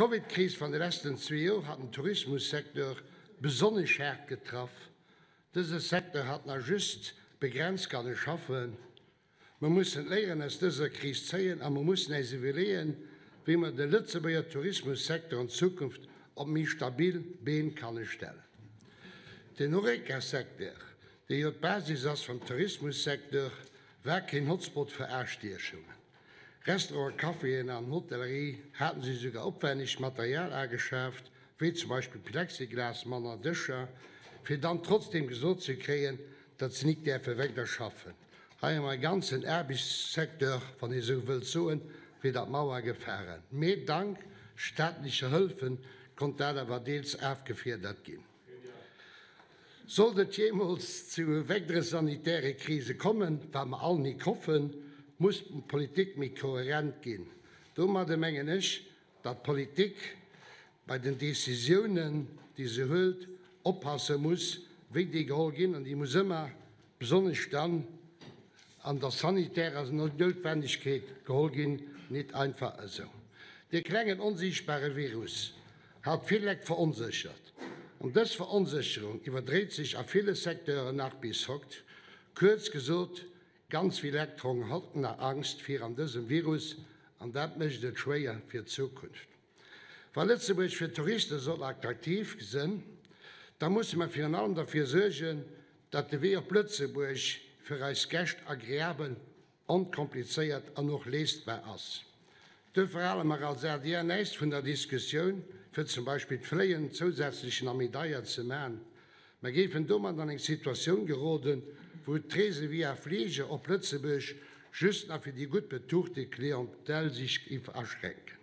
D'Covidkris van de letzten zwee Joer hat den Tourismussecteur besonnesch haart getraff. Dëse Secteur hat nach just begrenzt kanne schaffen. Mer mussen d'Léieren aus dëser Kris zéien a mer mussen äis iwwerleeën, wéi mer de Lëtzebuerger Tourismussecteur an Zukunft op méi stabil Been kanne stellen. Den Horeca-Secteur, dee jo d'Basis ass vum Tourismussecteur, war keen Hotspot fir Astiechungen. Restauranten, Caféen an Hotellerie haten sech esouguer opwännegt Material ageschaaft, wéi zum Beispill Plexiglas, manner Dëscher, fir dann trotzdeem gesot ze kréien, datt se nik däerfe weider schaffen. Hei hu mer e ganzen Aarbechtssecteur, wann ee sou wëllt soen, widder d'Mauer gefahren. Mee dank staatlecher Hëlfe konnt dat awer deels afgefiedert ginn. Sollt et jeemools zu weidere sanitäre Krise kommen, wat mer all nik hoffen, muss d'Politik méi kohärent ginn. Domadde mengen ech, datt d'Politik bei den Decisiounen, déi se huelt, oppasse muss, wéi déi geholl ginn, an déi muss ëmmer, besonnesch dann an der sanitärer Noutwendegkeet, geholl ginn, nit einfach esou. Dee klengen onsiichtbare Virus hat vill Lekt veronséchert. An dës Veronsécherung iwwerdréit sech a ville Secteuren nach bis hokt. Kuerz gesot, ganz vill Lekt hong haut nach Angscht viran dësem Virus, an dat mécht et schwéier fir d'Zukunft. Wa Lëtzebuerg fir Touriste soll attraktiv sënn, da musse mer virun allem derfir suergen, datt de Wee op Lëtzebuerg fir eis Gäscht agreabel onkomplizéiert an och leestbar ass. Duerfir hale mer als adr näischt vun der Diskussioun, fir zum Beispill d'Fléien zousätzlech nach méi deier ze man. Mer géifen domat an eng Situatioun geroden, wou d'Reese via Fliger op Lëtzebuerg just nach fir déi gutt betuchte Clientèle sech géif aschränken.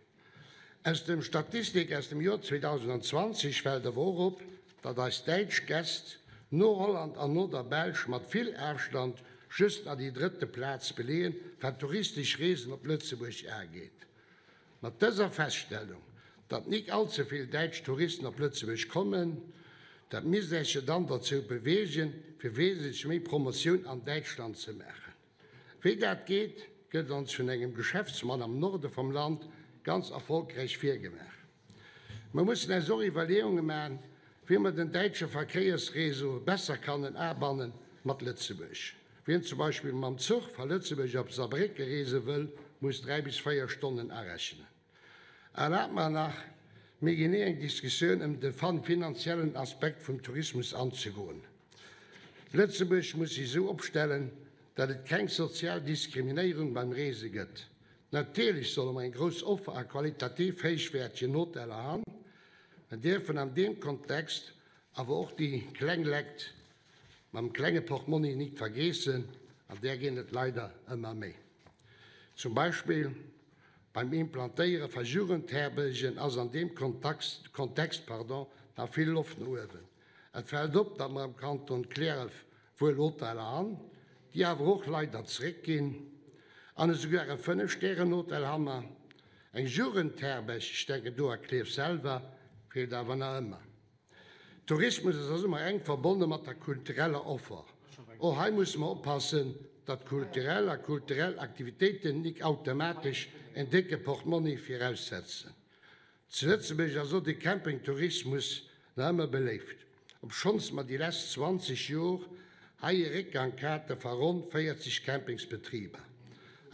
Aus dem Statistik aus dem Joer 2020 fält awer och op, datt eis däitsch Gäst no Holland an no der Belsch mat vill Afstand just nach déi drëtte Plaz beleeën, wat touristesch Reesen op Lëtzebuerg ageet. Mat dëser Feststellung, datt nik all ze vill däitsch Touristen op Lëtzebuerg kommen, dat misst Iech jo dann derzou beweegen, fir wesentlech méi Promotioun an Däitschland ze maachen. Wéi dat geet, gëtt ons vun engem Geschäftsmann am Norde vum Land ganz erfolgräich virgemaach. Mer mussen eis och Iwwerleeunge maachen, wéi mer den däitsche Verkéiersréseau besser kannen abanne mat Lëtzebuerg. Wien zum Beispill mam Zuch va Lëtzebuerg op Saarbrécke reese wëll, muss 3 bis 4 Stonnen arechnen. Erlaabt mer nach, méi genee eng Diskussioun ëm de finanziellen Aspekt vum Tourismus anzegoen. Lëtzebuerg muss sech esou opstellen, datt et keng sozial Diskriminéierung beim Reese gëtt. Natierlech solle mer eng grouss Offer a qualitativ héichwäertegen Hoteller han. Mer dierfen an deem Kontext awer och déi kleng Lekt mam klenge Portmonni nik vergeessen, an där ginn et leider ëmmer méi. Zum Beispill Beim Implantéiere va Jugendherbergen ass an deem Kontext, Kontext pardon, nach vill Loft no uewen. Et fält op, datt mer am Kanton Cliärref wuel Hoteller han, déi awer och leider zeréckginn, an esouguer e Fënnefstärenhotel ha mer. Eng Jugendherberg, ech denken do a Clierf selwer, feelt awer nach ëmmer. Tourismus ass ëmmer enk verbonne mat der kultureller Offer. Och hei musse mer oppassen, datt kulturell a kulturell Aktivitéiten nik automatesch en décke Portmonni viraussetzen. Zu Lëtzebuerg ass och de Campingtourismus nach ëmmer beléift, obschonns mer déi lescht 20 Jor hei e Réckgank hate va ronn 40 Campingsbetriber.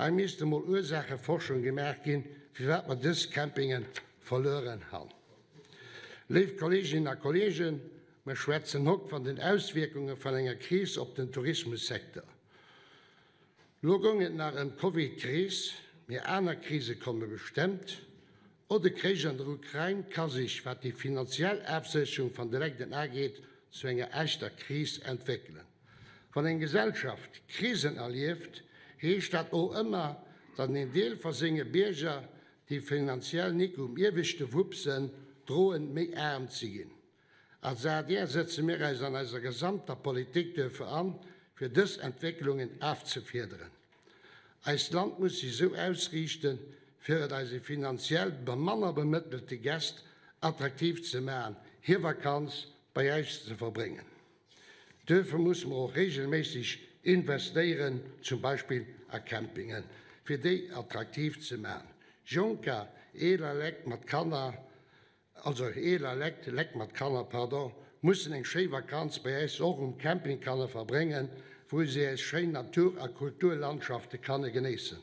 Hei misst emol Ursaacheforschung gemaach ginn, firwat mer dës Campinge verlueren han. Léif Kolleeginnen a Kolleegen, mer schwätzen hokt van den Auswierkunge van enger Kris op den Tourismussecteur. Lo gong et nach ëm d'Covidkris, mee aner Krise komme bestemmt. Och de Kréich an der Ukrain ka sech, wat déi finanziell Afsécherung van de Legden ageet, zu enger echter Kris entwéckelen. Wann eng Gesellschaft Krisen erlieft, heescht dat och ëmmer, datt en Deel va senge Bierger déi finanziell nik um ieweschte Wupp sënn, droen, méi aarm ze ginn. Als adr sëtze mir eis an eiser gesamter Politik duerfir an, fir dës Entwécklungen afzefiederen. Eist Land muss sech esou ausriichten, fir et eise finanziell manner bemëttelte Gäst attraktiv ze maachen, hir Vakanz bei eis ze verbréngen. Duerfir musse mer och regelméisseg investéieren, zum Beispill a Campingen, fir déi attraktiv ze maachen. Jonker, eeler Lekt mat Kanner. also eeler Lekt, Lekt mat Kanner, pardon, mussen eng schéi Vakanz bei äis och um Camping kanne verbréngen, wou si äis schéin Natur a Kulturlandschafte kanne genéissen.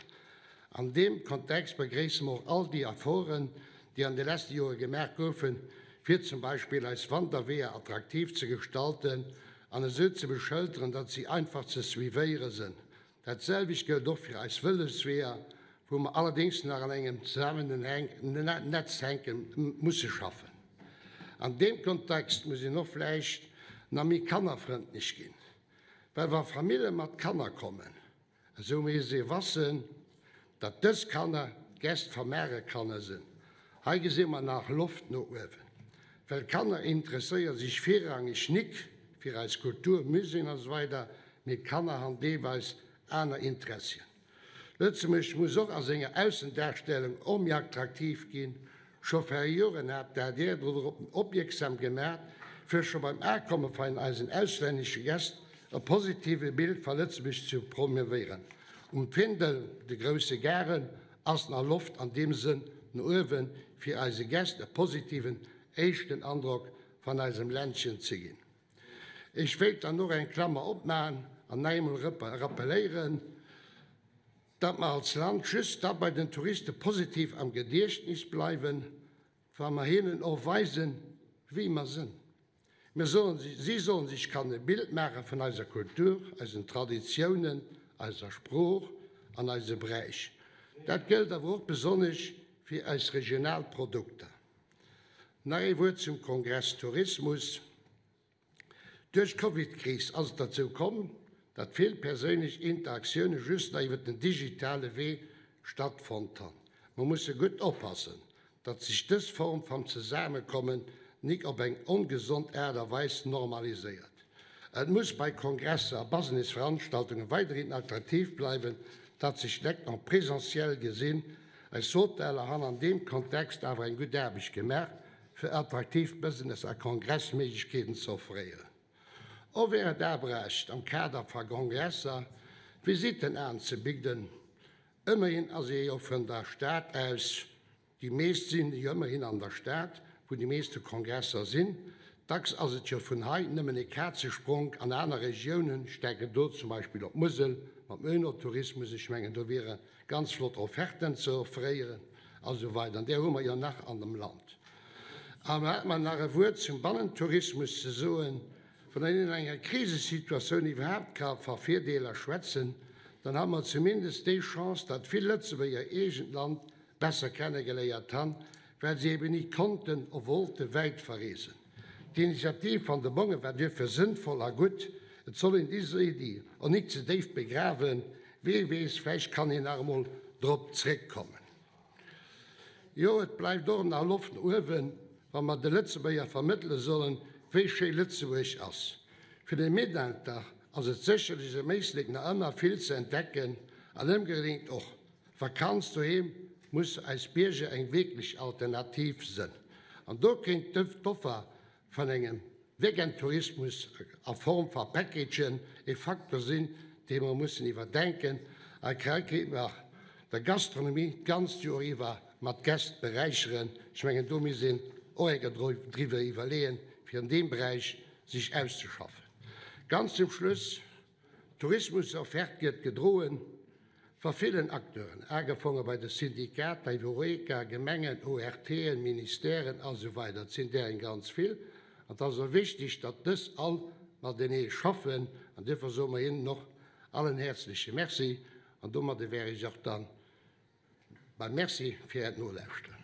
An deem Kontext begréisse mer och all déi Efforten, déi an de leschte Jore gemaach goufen, fir zum Beispill eis Wanderweeër attraktiv ze gestalten an esou ze beschëlderen, datt si einfach ze suivéiere sënn. Dat selwecht gëllt och fir eis Vëlosweeër, wou mer allerdéngs nach an engem Netz hänke musse schaffen. An deem Kontext muss een och vläicht nach méi kannerfrëndlech ginn, well wa Famille mat Kanner kommen, esou muss ee wassen, datt dës Kanner d'Gäst vermare Kanner sinn. Hei gesi mer nach Loft no uewen, well Kanner interesséiere sech virrangeg nik fir eis Kultur, Muséeën a sou weider, mee d'Kanner han deelweis aner Interessien. Lëtzebuerg muss och a senger Aussendarstellung och méi attraktiv ginn. Scho ver Joren hat d'ADR dorop opmierksam gemaat, fir scho beim Akomme vein eisen auslännesche Gäst e positive Bild va Lëtzebuerg ze promouvéieren. Um Findel, de grousse Garen, ass nach Loft an deem Sënn no uewen, fir eise Gäst e positiven éischten Androck van eisem Ländchen ze ginn. Ech wéilt dann och eng Klammer opmachen an nach eemol rappelléieren, datt mer als Land just da bei den Touriste positiv am Gediechtnis bleiwen, wa mer hinnen och weisen, wie mer sënn. Mir sollen, si sollen sech kann e Bild maache vun eiser Kultur, eisen Traditiounen, eiser Sprooch an eise Bräich. Dat gëllt awer och besonnesch fir eis regional Produkter. Nach ee Wuert zum Kongress Tourismus. Duerch d'Covidkris ass et derzou komm, datt vill perséinlech Interaktioune just nach iwwer den digitale Wee stattfonnt han. Mer musse gutt oppassen, datt sech dës Form vam Zesaammekommen nik op eng ongesond Aart a Weis normaliséiert. Et muss bei Kongresser a Businessveranstaltunge weiderhin attraktiv bleiwen, datt sech d'Lekt en présentiel gesinn. Eis Hoteller han an deem Kontext awer eng gutt Aarbecht gemaach, fir attraktiv Business a Kongressméiglechkeeten ze offréieren. Och wär et abrecht, am Kader va Kongresser Visitten anzebidden. Ëmmerhin ass ee jo vun der Stad aus, déi meescht sinn jo ëmmerhin an der Stad, wou déi meeschte Kongresser sinn. Dacks ass et jo vun hei nëmmen e Kazespronk an aner Regiounen, ech denken do zum Beispill op d'Musel mam Oenotourismus, ech mengen do wiere ganz flott Offerten ze offréieren a sou weider. An där hu mer jo nach an dem Land. A erlaabt mer nach e Wuert zum Bannentourismus ze soen. Wann een an enger Krisesituatioun iwwerhaapt ka va Virdeeler schwätzen, dann ha mer zumindest déi Chance, datt vill Lëtzebuerger eegent Land besser kennegeléiert han, well se eben nit konnten o wollte wäit verreesen. D'Initiativ van de Bonge war duerfir sënnvoll a gutt. Et soll een dis Iddi o nit ze déif begrawen, wee weess, vläicht kann een nach emol drop zréckkommen. Jo, et bleift och nach Loft no uewen, wa mer de Lëtzebuerger vermëttele sollen, wéi schéi Lëtzebuerg ass. Fir de Mittelalter ass et sécherlech am Éislek nach ëmmer vill ze entdecken an ëmgedréint och. Vakanz doheem muss eis Bierger eng wierklech Alternativ sënn. An do kéint d'Offer vun engem Weekendtourismus a Form va Packagen e Faktor sinn, dee mer mussen iwwerdenken a kéint mer der Gastronomie d'ganzt Joer iwwer mat Gäst beräicheren. Ech mengen, do misst een och eng Kéier driwwer iwwerleeën, fir an deem Beräich sech auszeschaffen. Ganz zum Schluss, D'Tourismusofferte gëtt gedroen va villen Acteuren, agefonge bei de Syndikater iwwer Horeca, Gemengen, ORTen, Ministèren a sou weider. Et sinn där eng ganz vill. An et ass och wichtig, datt dës all matenee schaffen. An duerfir soe mer hinnen och all en häerzleche Merci. An domadde wär ech och dann beim Merci fir Äert Nolauschteren.